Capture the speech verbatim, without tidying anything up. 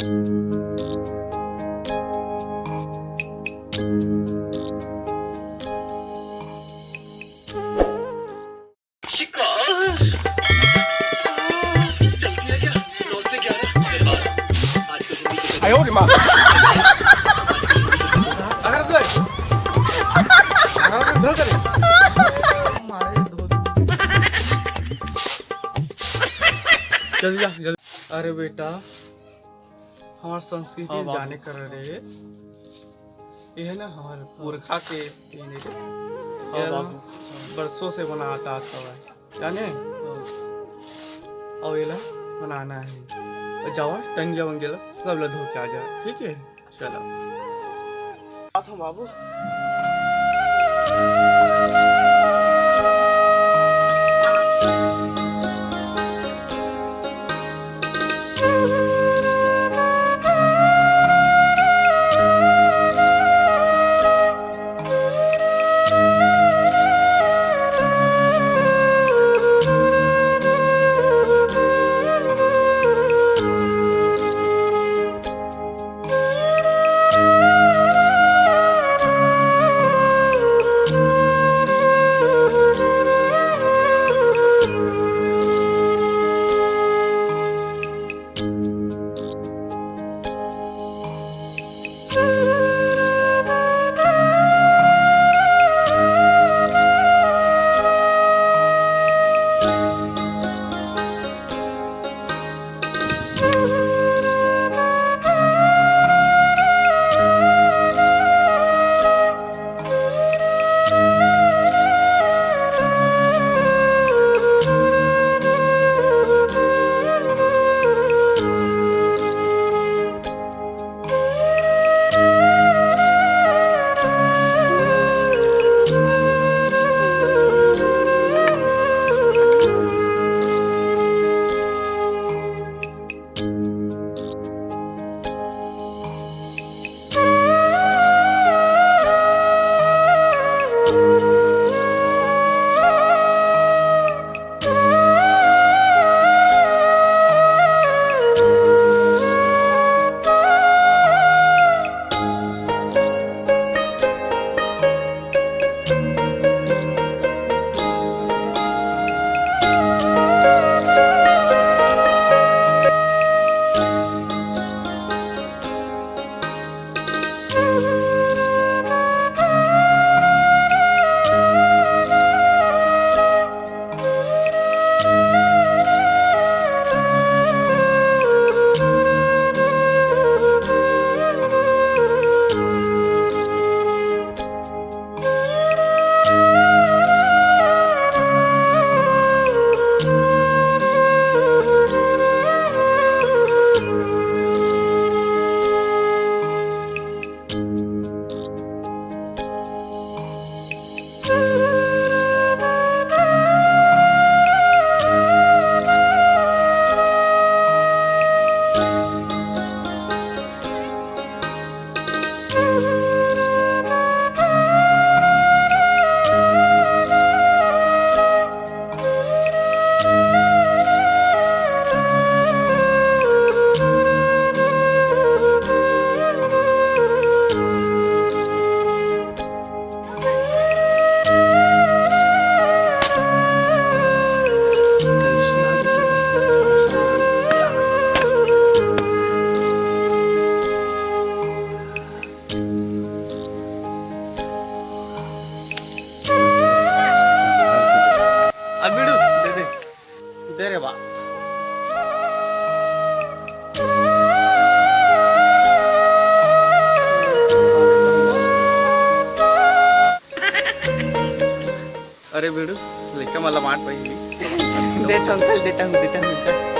आयो रे माँ। अगर तो, अगर तो धर करे। जल्दी जा, जल्दी। अरे बेटा, हमार संस्कृति हाँ, बाबू। जाने कर रहे। ये है ना हमारे पुरखा के, ये नहीं हाँ, ये बाबू। बरसों से बनात आत हवय, जाने? हाँ। अउ एला बनाना है। अउ जावा, टंगिया वंगिया ला सब ला धो के आ जा, ठीक है? चलो। आत हूँ बाबू। अब बीड़ू, दे दे। दे रे बा। अरे बीड़ू, लइका मन ला बांट पहिली। देता हूँ, देता हूँ, देता हूँ।